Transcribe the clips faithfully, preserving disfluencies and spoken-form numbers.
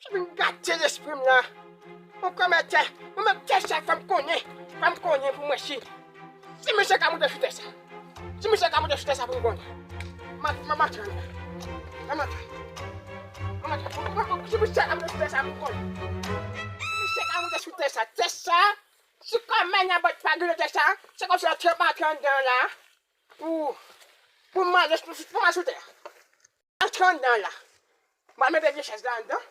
Ki vin gate lespri m nan. Mwen kòmètè, mwen menm tè sa fò m konnen, fò m konnen pou mwen si, si misye ka moute sou tè sa. Si misye ka moute sou tè sa pou m konnen. M a, m a, m a tann. M a tann. M a tann. Si misye ka moute sou tè sa pou m konnen. Si misye ka moute sou tè sa, tè sa, si kòmè nan bòt pa gade tè sa, se kòmsi yo trap antre anndan la. Pou, pou m ale, pou, pou m al sou tè a. Antre anndan la. M al mete vye chèz la anndan.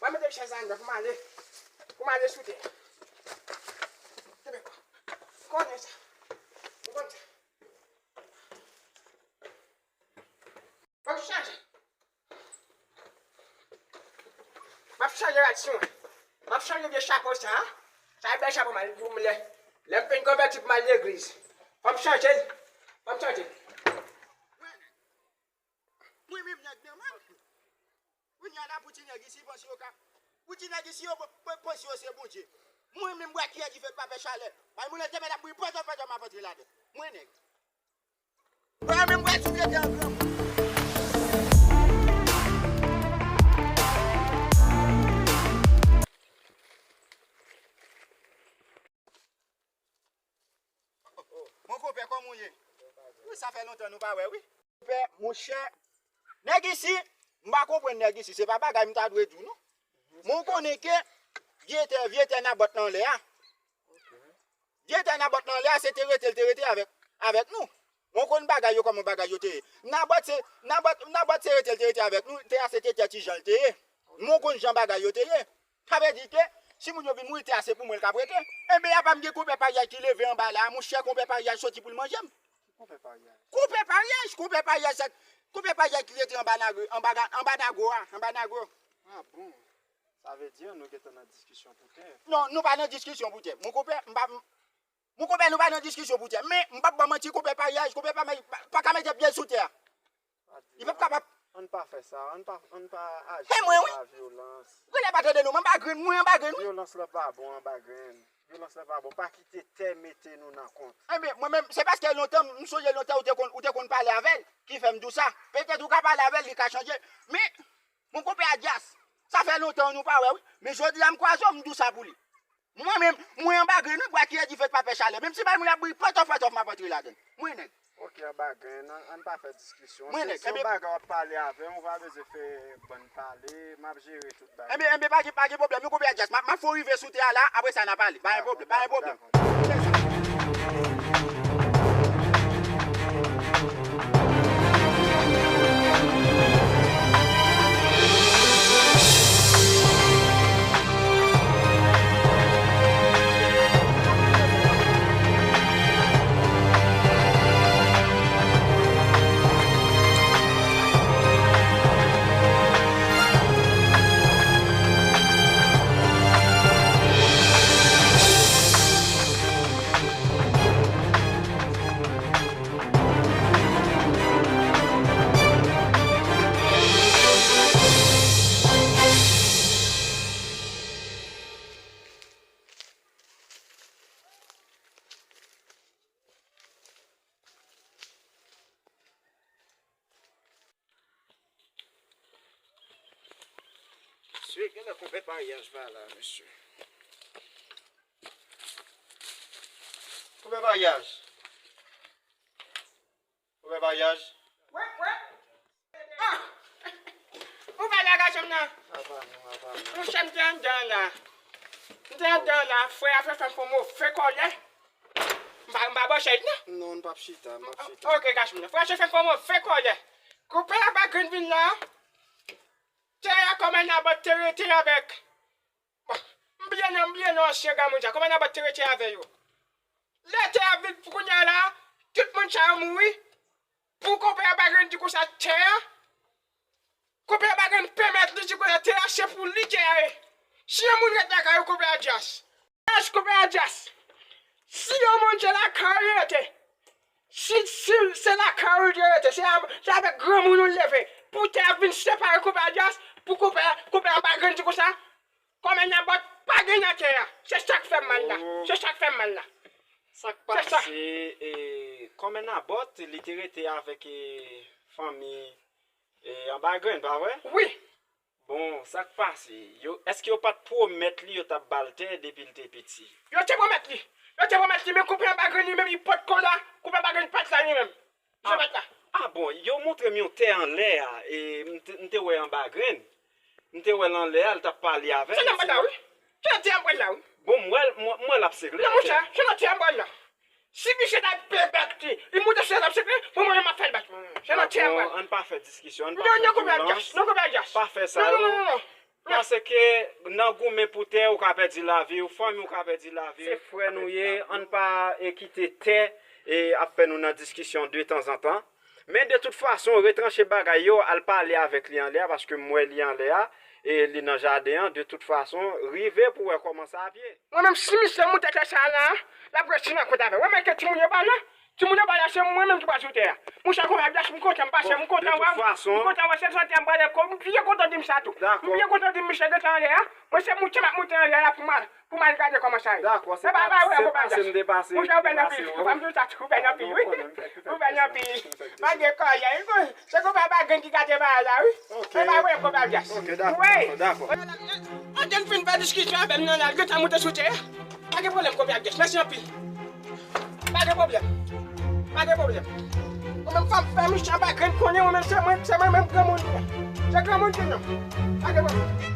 M al mete vye chèz la anndan pou m ale, pou m ale sou tè a. Tebe kwa. Konnen sa. Ou konn sa. M ap chanje. M ap chanje rad sou mwen. M ap chanje vye chapo sa a. Sa e bèl chapo m al pou m lè, lè m fin konvèti pou m al legliz. Fò m chanje l. Fò m chanje l. Mwen menm nèg nan men. Kounye a la pou ti nèg isi panse yo ka. Pou ti nèg isi yo p-, p-, panse yo se Bondye. Mwen menm bwa kiyè dife pa fè chalè. Bay moun nan te mèt ap bouyi pòtò pòtò m ap antre ladan. Mwen nèg. Mwen menm bwa sou tete an granmoun. Mon konpè, kòman w ye? Wi, sa fè lontan nou pa wè, wi. Konpè, monchè, nèg isi, m pa konprann nèg isi, se pa bagay m ta dwe di w, non. Men w konnen ke vye tè, vye tè Nabòt nan lè a. Vye tè Nabòt nan lè a, se te rete, l te rete avèk, avèk nou. Men w konn bagay yo, kòman bagay yo te ye. Nabòt se, Nabòt, Nabòt se rete, l te rete avèk nou, tè a se te tè ti jan l te ye. Men w konn jan bagay yo te ye. Sa vle di ke si moun yo vin mouri, tè a se pou mwen l k ap rete. Enben, apa m gen konpè Paryaj ki leve anba la a, monchè, konpè Paryaj soti pou l manje m. Konpè Paryaj. Konpè Paryaj, konpè Paryaj, sa, konpè Paryaj ki rete anba Nagre, anba, anba Nagro a, anba Nagro. Ah bon? Sa vle di nou gentan nan diskisyon pou tè. Non, nou pa nan diskisyon pou tè. Mon konpè, m pa, m, mon konpè, nou pa nan diskisyon pou tè. Men, m p ap ba w manti, konpè Paryaj, konpè pa, pa, pa ka mete pye l sou tè a. Li p ap kapab. Ann pa fè sa, ann pa, ann pa aji anba vyolans. Grenn pa tande nou, mwen anba grenn, mwen anba grenn, wi. Vyolans la pa bon anba grenn. Vyolans la pa bon. Pa kite tè mete nou nan kont. Enben, mwen menm, se paske lontan, m sonje lontan ou te konn, ou te konn pale avè l, ki fè m di w sa. Petèt ou ka pale avè l, li ka chanje. Men, mon konpè Adyas, sa fè lontan nou pa wè, wi. Men jodi a, m kwaze w, m di w sa pou li. Mwen menm, mwen anba grenn, wi, bwa kiyè dife pa fè chalè. Menm si bay moun ap bouyi pòtòf pòtòf, m ap antre ladann. Mwen nèg. Ok, anba grenn, ann, ann pa fè diskisyon. Mwen nèg, si yon bagay w ap pale avè m, ou pa bezwen fè bann pale, m ap jere tout bagay. Enben, enben, pa gen, pa gen pwoblèm, nou konpè Adyas, m ap, m ap fè w rive sou tè a la, apre sa n a pale. Pa gen pwoblèm, pa gen pwoblèm. Mesye, genlè konpè Paryaj pa la, mesye. Konpè Paryaj. Konpè Paryaj. Wè, wè. Ah! Ou pa la gason m nan? Apa non, apa non. Monchè, m te anndan la. M te anndan la, frè a fè fè m fè yon move kòlè. M pa, m pa bò chèz non. Non, n p ap chita, m p ap chita. Ok, gason m nan. Frè a fè fè m fè yon move kòlè. Konpè a pa grenn vin la. Tè a kòmè Nabòt te rete avèk. Bon, m bliye non, m bliye non ansyen granmoun sa. Kòmè Nabòt te rete avè yo. Lè tè a vin pou kounye a la, tout moun sa yo mouri. Pou konpè a pa grenn di konsa tè a. Konpè a pa grenn pèmèt li di konsa tè a se pou li tè a ye. Si yon moun ret lakay ou konpè Adyas. Èske konpè Adyas? Si yon moun se lakay ou li rete. Si, si se lakay ou li rete, se a, se avèk granmoun ou leve. Pou tè a vin separe konpè Adyas, pou konpè, konpè a pa grenn di konsa. Kòmè Nabòt pa gen nan tè a. Se sa k fè m mal la. Se sa k fè m mal la. Sa k pase, e, kòmè Nabòt, li te rete avèk, e, fanmi, e, anba grenn, pa vre? Wi. Bon, Sa k pase? Yo, èske yo pa t pwomèt li yo t ap ba l tè depi l te piti? Yo te pwomèt li. Yo te pwomèt li, men koupe anba grenn li menm, li potko la. Koupe anba grenn pa t la li menm. Misye pa t la. Ah bon, yo montre m yon tè anlè a, e m te, m te wè anba grenn. M te wè l anlè a, l t ap pale avè m. Se nan bòl la, wi. Se nan tè anlè a, wi. Bon, m wè l, m wè, m wè l ap segle. Non, monchè, se nan tè anlè a. Si misye ta peye bèk li, li moute sou etap sekre, pou mwen menm m ap fè l bèk mwen menm. Se nan tè a mwen. Ann pa fè diskisyon, ann pa fè vyolans. Non, non, non, non, non, non. Pa fè sa yo. Non, non, non, non. Paske nan goumen pou tè, ou ka pèdi lavi w, fanmi w ka pèdi lavi. Se frè nou ye, ann pa, e, kite tè, e, ap fè nou nan diskisyon de tanzantan. Men de tout fason, retranche bagay yo, al pale avèk li anlè a, paske m wè li anlè a, e li nan jaden an, de tout fason, rive pou wè kòman sa ap ye. Mwen menm, si misye moute tè sa la, l ap resi nan kont avè. Wè, men ke timoun yo pa la, timoun yo pa la, se mwen menm ki pral sou tè a. Monchè, konpè Abdas, m kontan, m pase, m kontan wè, m kontan wè, se sante m prale, m byen kontan di m sa tou. M byen kontan di m misye gentan anlè a. Mwen, se moute m ap moute anlè a pou m al, pou m al gade kòman sa ye. Dakò, se pa, se pase m te pase. Monchè, ou bèl anpil. Ou pa m di w sa tou, ou bèl anpil, wi. Ou bèl anpil. Pa gen kòyè, wi. Se konpè Bagan ki gade bagay la, wi. Ok. Se pa vre, konpè Abdas. Ok, dakò, dakò, dakò. Ann fin fè diskisyon avè m nan la, l gentan moute sou tè a. Pa gen pwoblèm, konpè Abdas. Mèsi anpil. Pa gen pwoblèm. Pa gen pwoblèm. Mwen menm, fò m fè misye anba grenn konnen, mwen menm, se mwen, se mwen menm granmoun li ye. Se granmoun ki non. Pa gen pwoblèm.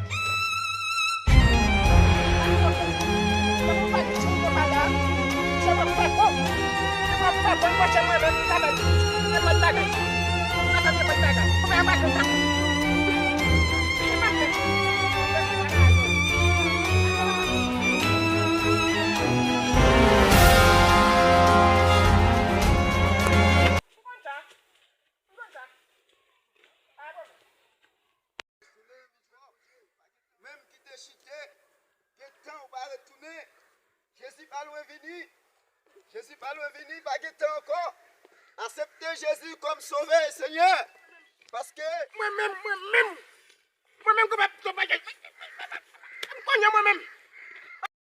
Menm ki te chite, gen tan ou pa retounen. Jezi pa lwen vini. Jezi pa lwen vini, pa gen tan ankò. Aksepte Jezi kòm Sovè, Senyè. Paske mwen menm, mwen menm, mwen menm, konpè, konpè, m konnen mwen menm.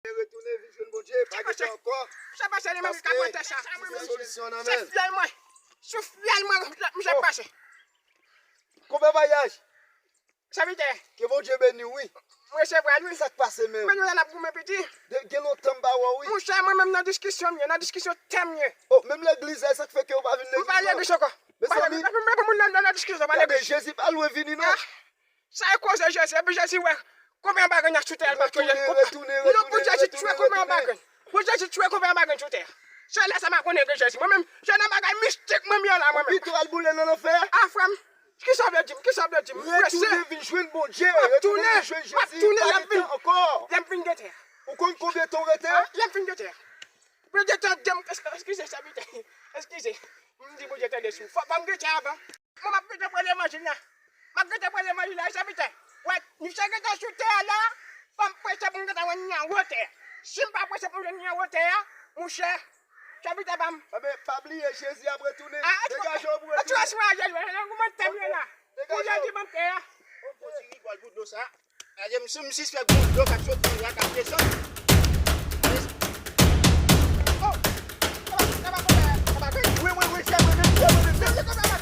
Retounen vin jwenn Bondye, pa gen tan ankò. Sa pase li menm ki ka pran tè sa. Paske se solisyon nan men l. Se fyèl mwen. Sou fyèl mwen, misye pase. Konpè Vwayaj. Sèvitè. Ke Bondye beni w, wi. Mwen resevwa l, wi. Sa k pase menm? Men nou la n ap goumen piti. De, gen lontan m pa wè w, wi. Monchè, mwen menm nan diskisyon m ye, nan diskisyon tè m ye. Oh, menm legliz la, sa k fè ke w pa vin legliz la? M pa legliz ankò. Mezanmi, epi moun nan nan diskisyon, pa legliz. Jezi pa lwen vini, non. Ah, sa e koze Jezi, epi Jezi wè konbyen anba grenn y ap sou tè a, l pa touye l. Non, pou Jezi tchwe konbyen anba grenn. Pou Jezi tchwe konbyen anba grenn sou tè a. Se lè sa m a konnen ke Jezi. Mwen menm, se nan bagay mistik mwen ye la, mwen menm. Pito al boule nan lanfè a. Ah, frè m. Kisa w vle di m? Kisa w vle di m? Retounen vin jwenn Bondye. M ap tounen, m ap tounen, lè m vin, lè m vin gen tè a. Ou konn konbyen tan w rete? Ah, lè m vin gen tè a. Bondye tande m, eskize, sèvitè. Eskize. M di Bondye tande sou. Fò, fò m gen tè a avan. Mwen m ap gentan pran levanjil la. M ap gentan pran levanjil la, sèvitè. Wè, misye gentan sou tè a la. Fò m preche pou m gentan wè li anwo tè a. Si m pa preche pou m jwenn li anwo tè a, monchè, Chapita pa m. Enben, pa bliye, Jezi ap retounen. Ah, degaje w pou retounen. Ou tchwe sou a Jezi, nan goumen tèm yo la. Pou Jezi ban m tè a. Yon ti rigòl pou dlo sa. Gade, m si m sispèk gon dlo k ap sot nan rak ap desann. Oh! Sa va, sa va, konpè, sa va, wi. Wi, wi, wi, se mwen menm, se mwen menm.